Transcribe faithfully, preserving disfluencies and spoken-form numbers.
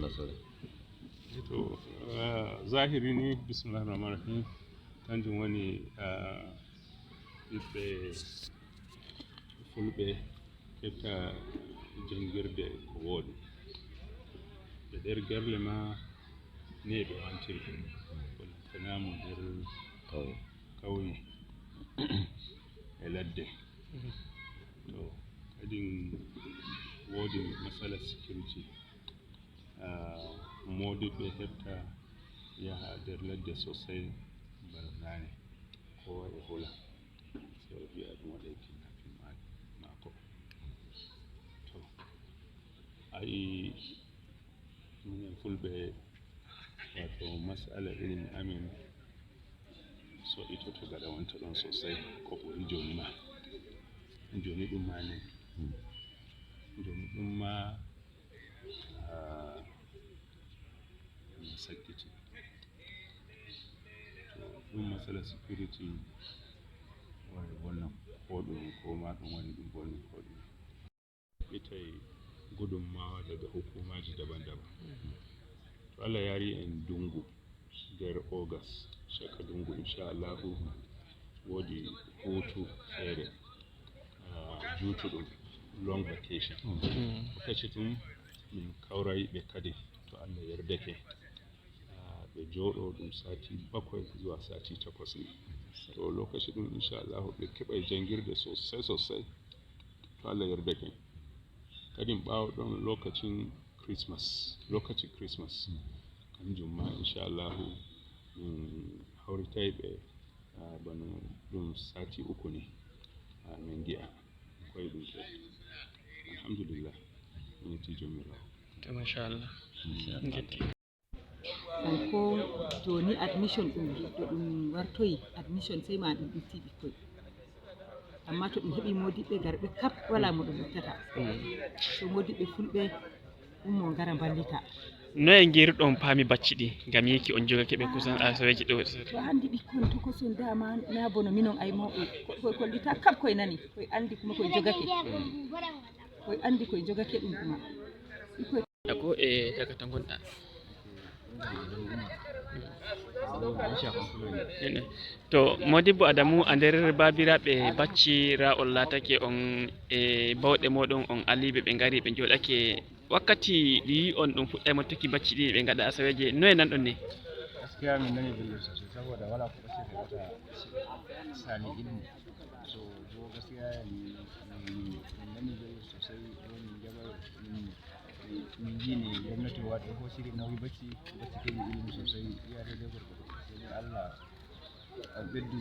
To, ah, zahiri ni, bismillahir rahmanir rahim, kanjum woni, ah, ɓiɓɓe fulɓe keɓta jangirde ko wooɗi. Ɓe nder gerle ma ne ɓe wantiri, wala tana mo nder Kauye. Kauye e ladde. To, kadin woodi masala security. Ah, moodiɓɓe heɓta yaha nder ladde sosai bana naane, kowa e hula. Sai o vi'a ɗum waɗai kidnapping ma-, maako. To, ai, minen fulɓe, wato masala irin amin, so itoto gaɗa wonta ɗon sosai, ko ɓuri joni ma. Joni ɗum ma ne. Joni ɗum ma, ah, ɗum sakkiti. To, ɗum masala security, woni bonna ko ɗum, ko ma ɗum woni ɗum bonni ko ɗum. Itay gudunmawa daga hukumaji daban-daban. To Allah yari en dungu, nder August, shaka dungu, insha Allahu, woodi hutu feere, ah, juutuɗum, long vacation. Wakati ɗum min kaurai ɓe kadi, to Allah yardake. Ah, ɓe jooɗo ɗum sati bakwai zuwa sati takwas ni. To, lokaci ɗum, insha Allahu, ɓe keɓai jangirde sosai sosai. To Allah yardake. Kadin ɓawo ɗon lokacin Christmas, lokaci Christmas. Kanjum ma, insha Allahu, min hauritai ɓe, ah, bana ɗum sati uku ni. Ah, min gi'a koy ɗum to. Alhamdulillah. Min yetti Joomiraawo. To, mashallah. Ngam ko joni admission ɗum, to ɗum wartoyi admission, sai ma ɗum itti ɓikkoy. Amma to ɗum heɓi moodiɓɓe garɓe kap, wala mo ɗum ittata. To moodiɓɓe fulɓe ummo ngara mballita. Noye ngiruɗon paami bacci ɗi, ngam yiiki on jogake ɓe kusan asaweeji ɗo? To andi ɓikkon tokoson dama na bono minon ay mawɓe. Ko, ko, kollita kap koy nani, koy andi kuma koy jogake. Koy andi koy jogake ɗum kuma. Ɓikkoy Ako e dagata ngonɗa. Ene. To, Modibbo Adamu, a nder baabiraaɓe bacci, ra on laatake on e bawɗe mooɗon, on aliiɓe, ɓe ngari, ɓe njooɗake. Wakkati ɗi on ɗum fuɗɗay mottaki bacci ɗi, ɓe ngaɗa asaweeje, noye nanɗon ni? Gaskiya min nani belɗum sosai, saboda wala ko ɓacci heɓata sali ilmu. So, bo gaskiya min, min, min nani belɗum sosai, ɗo min jaɓa, min, min, min jini gwamnati waɗi hosiri nauyi bacci, bacci keɓi ilmu sosai, iya daidai gwargwado. Sai dai Allah a ɓeddu